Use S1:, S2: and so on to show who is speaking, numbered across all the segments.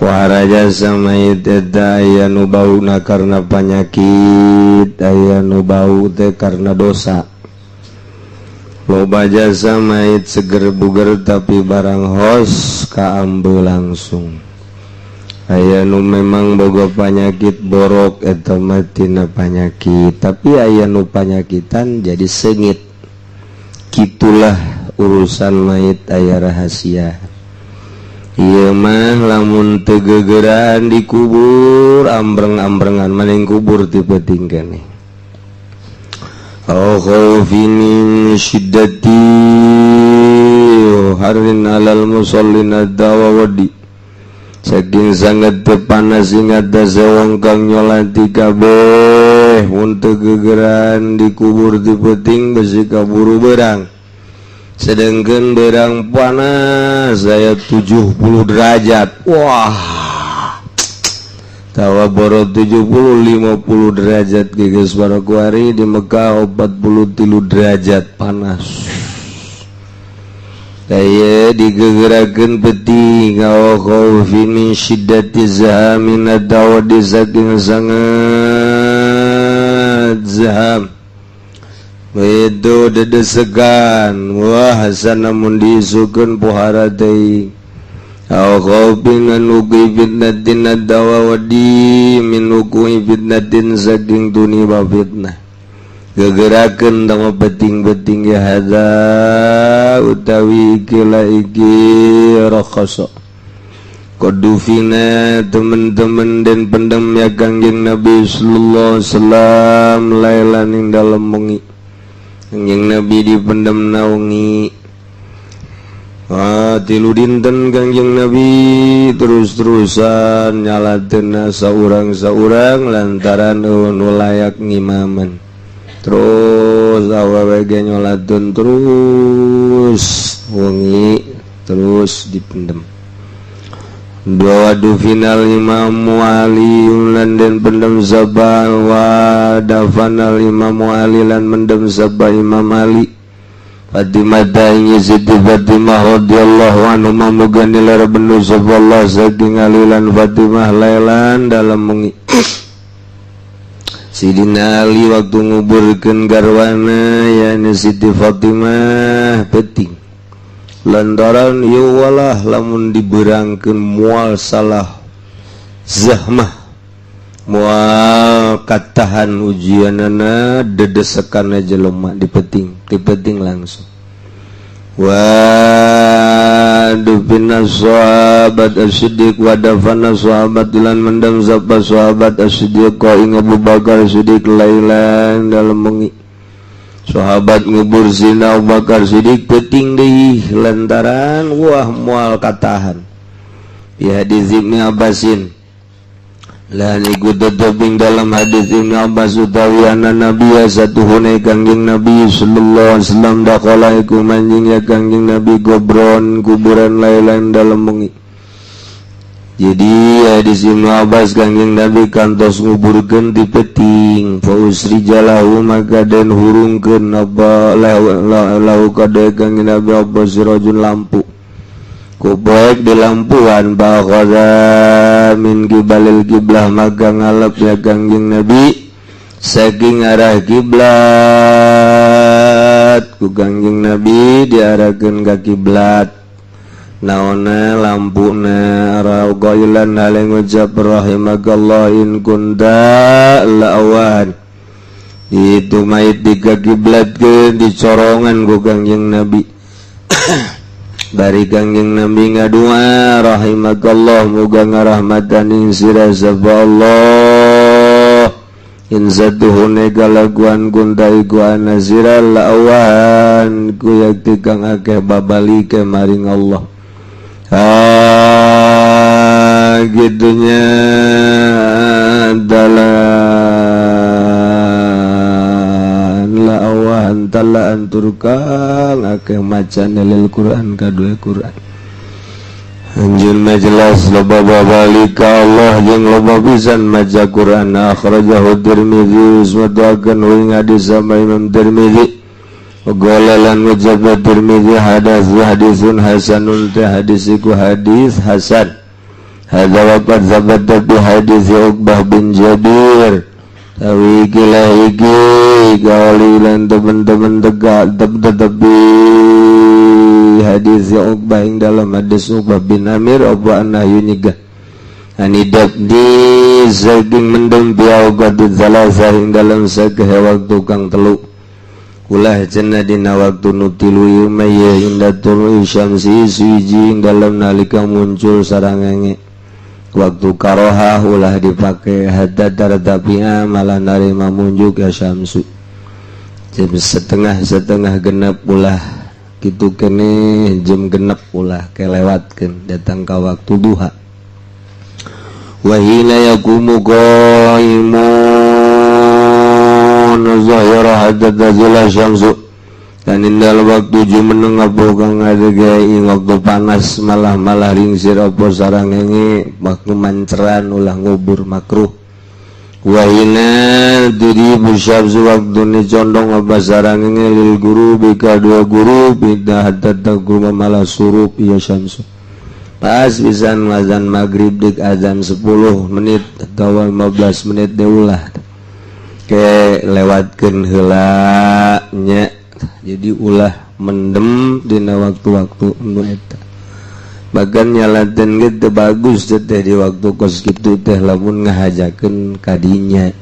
S1: Wara jasa mayit eta aya nu bauna karena panyakit, aya nu bau teh karena dosa. Loba jasa mayit seger buger, tapi barang hos kaambe langsung. Aya nu memang boga panyakit borok, eta mah tina panyakit, tapi aya nu panyakitan jadi seungit. Gitulah urusan mayit, aya rahasia. Ieu mah lamun teu gegeraan dikubur, ambreng-ambrengan maning kubur ti peuting keneh. Aw khaufin min syiddati harrin alal musallin ad-dawawadi, saking sangat teu panas ing atase wong kang nyolati kabeh. Mun teu gegeran dikubur ti peuting, besi kaburu berang, sedangkan berang panas saya 70 derajat. Wah, tawa boro 70, 50 derajat geus. Kuari di Mekah 43 derajat panas. Kaya digegerakeun peuting, aw khaufi min syiddati zahamin dawadi, saking sangat zaham itu dedesekan. Wah, namun diisukeun pohara teuing. Aw khaufin an wuqu'i fitnatin ad-dawadi, min wuqu'i fitnatin, saking tuniba fitnah, gegerakeun tama peuting-peuting ya. Hadza utawi iki iki rakhasa Kodufina, teman-teman dan pendem ya Kangjeng Nabi sallallahu alaihi wasallam lailan ing dalem wengi. Kangjeng Nabi dipendem naungi. Ah, 3 dinten Kangjeng Nabi terus-terusan nyalateun saurang-saurang lantaran nu layak ngimaman. Terus awewe ge nyolatkeun terus wengi, terus dipendem. Dua final Imam Ali lan den pendem sapa, wa dafanal Imam Ali lan mendem sapa Imam Ali Fatimah ing Siti Fatimah radhiyallahu anhu, muga nilar bendu sapa Allah saking Ali lan Fatimah lailan dalam wengi. Sidina Ali waktu nguburkeun garwana, yani Siti Fatimah, penting lantaran ieu walah lamun diberangkeun moal salah zahmah, moal katahan ujianana, dedesekan jelema di peuting, di peuting langsung. Wa dufina sahabat as-siddiq, wa dafana sahabat lan mendem sapa sahabat as-siddiq ing Abu Bakar Siddiq lailan dalam wengi. Sahabat ngubur Sina Abu Bakar Siddiq peuting deui lantaran wah moal katahan. Di hadis Ibnu Abbasin lan iku tetep ing dalam hadis Ibnu Abbas utawi anna Nabi, satuhune Kangjeng Nabi sallallahu alaihi wasallam, dakhala iku manjing ya Kangjeng Nabi gobron kuburan lailan dalam wengi. Jadi hadis Ibnu Abbas, Kangjeng Nabi kantos nguburkeun di peuting. Fa usrija lahu, maka den hurungkeun apa lahu kade Kangjeng Nabi apa sirajun lampu ku poek di lampuan. Fa min qibalil kiblah, maka ngalap ya Kangjeng Nabi saking arah kiblat, ku Kangjeng Nabi diarahkeun ka kiblat naonna lampuna, qailan hale ngucap, rahimakallah in kunta la'awan. Itu mayit dikakiblatkeun, dicorongan ku Kangjeng Nabi. Bari Kangjeng Nabi ngadua, rahimakallah, muga ngarahmatan ing sira sapa Allah, in satuhune kalakuan kunta iku ana sira la'awan ku yakti kang akeh babalike maring Allah. Ah, gitunya dalan la'awan talaan turkang akeh maca lil Quran kadue Quran. Anjeun mah jelas loba babalik ka Allah jeung loba pisan maca Quran. Akhrajahu Tirmizi, usmatuakeun ing hadis sama Imam Tirmizi. Qala lan ngucap Tirmizi, hadis hadisun hasanun, teh hadis iku hadis hasan. Hadza wa qad thabata bi hadis Uqbah bin Jabir. Tawi iki iki gauli lan teman-teman tegak tetapi hadis Uqbah ing dalam hadis Uqbah bin Amir apa nahyu nyegah anidab di saking mendem biawqat tsalasah ing dalam sakehe waktu kang telu. Ulah cenah dina waktu nu tilu ieu mah ye inda tulu syamsi suwiji ing dalam nalika muncul sarangenge. Waktu karohah ulah dipake hatta tartafia malah narima munjuk ya syamsu. Jam setengah setengah genep ulah kitu keneh, jam genep ulah kelewatkeun datang ka waktu duha. Wa hina yaqumu qaimun zahira hatta tazula syamsu. Dan indal waktu jumeneng apa kang ngadege ing waktu panas malah-malah ringsir apa sarangenge waktu manceran ulah ngubur, makruh. Wa hina turibu syamsu waktu ni condong apa sarangenge lil guru ka dua guru bida hatta tagruba malah surup ya syamsu. Pas pisan azan maghrib dik azan 10 menit atau 15 menit deh ulah ke lewatkeun heula nya. Jadi ulah mendem dina waktu-waktu nu eta. Bahkan nyalaten ge teu bagus teh di waktu kos kitu teh lamun ngahajakeun kadinya.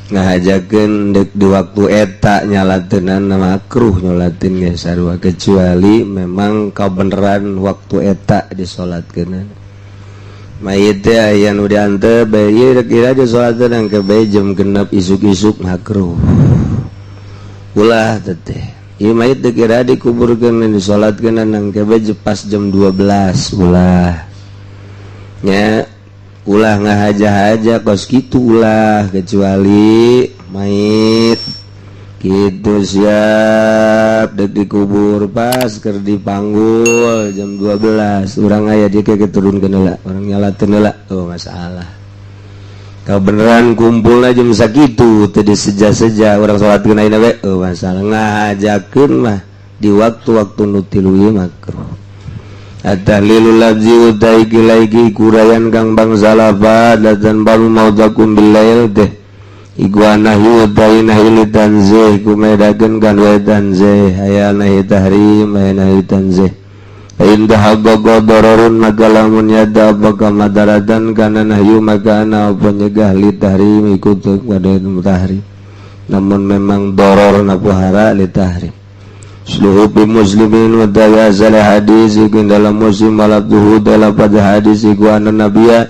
S1: Ngahajakeun dek di waktu eta nyalateunana makruh nyolatin ge sarua, kecuali memang kabeneran waktu eta disolatkeun. Mayit teh aya nu diantep bae ieu rek ira disolatkeun engke bae jam 6 isuk-isuk, makruh. Ulah teteh ieu mayit dek ira dikuburkeun, disolatkeun engke bae pas jam 12, ulah nya. Ulah ngahaja-haja kos kitu ulah, kecuali mayit kitu siap dek dikubur pas keur dipanggul jam 12 urang aya di ke turunkeun heula, urang nyalateun heula. Oh, masalah kau beneran kumpul jam sakitu teu diseja-seja urang salatkeun ayeuna we. Oh, masalah ngahajakeun mah di waktu-waktu nu tilu ieu makruh. At-tahlilul lafzi utai iki kurayan kang bangsa lafad dan baru mautakum bil lail teh iku nahyu utai nahyu li tanzih kumedakeun kan wa tanzih, aya nahi tahrim, aya nahi tanzih. In tahaqqaqa dararun maka lamun yada apa kamadaratan kana nahyu maka ana apa nyegah li tahrim iku pada tahrim, namun memang doror napuhara li tahrim. Seluruh muslimin wa asal hadis iku dalam Muslim malabduhu dalam pada hadis iku anna nabiya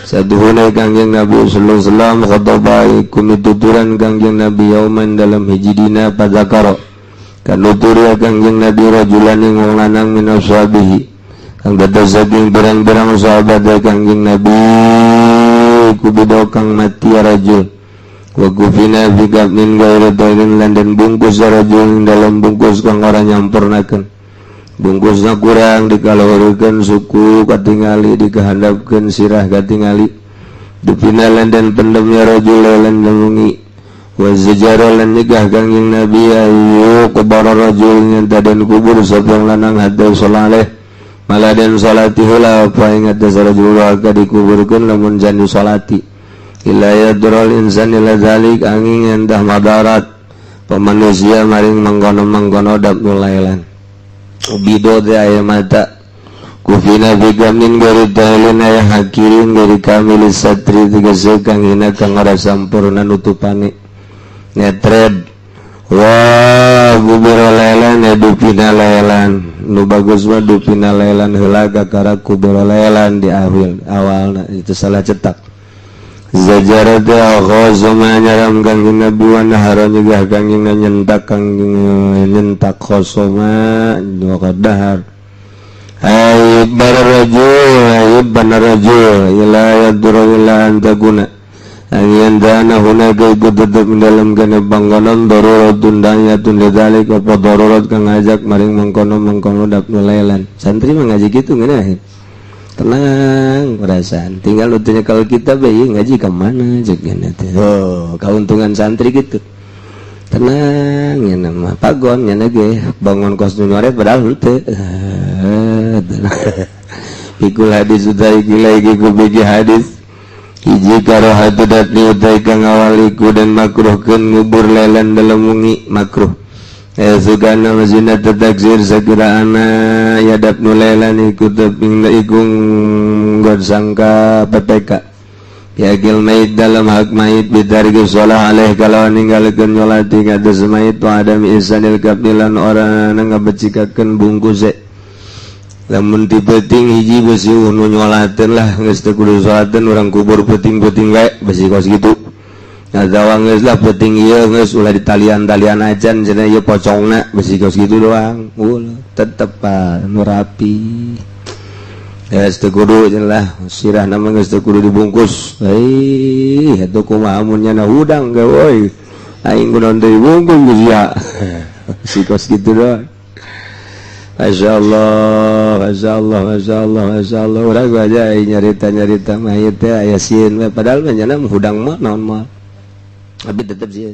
S1: saduhuna Kangjeng Nabi sallallahu alaihi wasallam khataba iku mituturan Kangjeng Nabi yauman dalam hiji dina padzakara kanuturi Kangjeng Nabi rajulan ing wong lanang min ashabihi kang dados saking pirang-pirang sahabat Kangjeng Nabi kubido kang mati rajul wa kufina fi kafnin ghairi tahirin lan den bungkus rajul dalam bungkus kang ora nyampurnakeun, bungkusna kurang, dikaluhurkeun suku katingali, dikahandapkeun sirah katingali. Dufina lan den pendemnya rajul lan wengi. Wa zajara lan nyegah Kangjeng Nabi ayu qabara rajul nyata den kubur sapa lanang hatta saleh malah den salati heula apa ingat rajul ka dikuburkeun lamun jan salati illa yadrul insan ila zalik angin endah madarat pemanusia maring mangkono-mangkono dap lailan bido teh aya mata. Kufina fi kamin gari tahlin aya hakirin gari kamil satri tegese kang hina kang ora sampurna nutupane netred. Wa gubira lailan ya dupina lailan, nu bagus mah dupina lailan heula kakara kubira lailan di awal awalna, itu salah cetak. Zajara teh khosoma nyaram Kangjeng Nabi wa nahara nyegah Kangjeng nyentak kang nyentak khosoma wa qadahar ay barajul ay banarajul ila yadru ila antaguna an yandana hunaka iku tetep dalam kana panggonan daruratun dayatun lidzalik apa darurat kang ngajak maring mangkono-mangkono dapnu lailan. Santri mah ngaji kitu ngeunah tenang perasaan tinggal utuhnya. Kalau kita bayi ngaji kemana juga teh. Oh, keuntungan santri gitu tenang ya, nama pagon ya ge bangun kos nu nyoret padahal henteu. Pikul hadis utai gila iki ku biji hadis hiji karohatu dafni utai kang awaliku dan makruhkeun ngubur lailan dalam wengi makruh. Eh sugana mazinat taksir sakira ana ya dafnu lailan iku teping iku nggon sangka PPK ya gil mayit dalam hak mayit bitarki sholah alaih kalawan ninggalkeun nyolati ka atas mayit wa adami ihsanil kafni lan ora ngabecikakeun bungkuse. Lamun ti peuting hiji besi nu nyolateun lah, geus teu kudu salateun, urang kubur peuting-peuting wae, besi kos kitu. Atawa geus lah, peuting ieu geus ulah ditalian-talian acan cenah, ieu pocongna, besi kos kitu doang. Ulah tetep nu rapi. Ya teu kudu cenah lah, sirahna mah geus teu kudu dibungkus. Hei, atuh kumaha mun nyana hudang ge euy. Aing kunaon teu dibungkus geus ya. Si kos kitu doang. Masya Allah, Masya Allah, Masya Allah, Masya Allah. Urang aja nyarita-nyarita mayit teh aya sieun we, padahal mah nyana hudang mah naon mah. Tapi tetep sieun.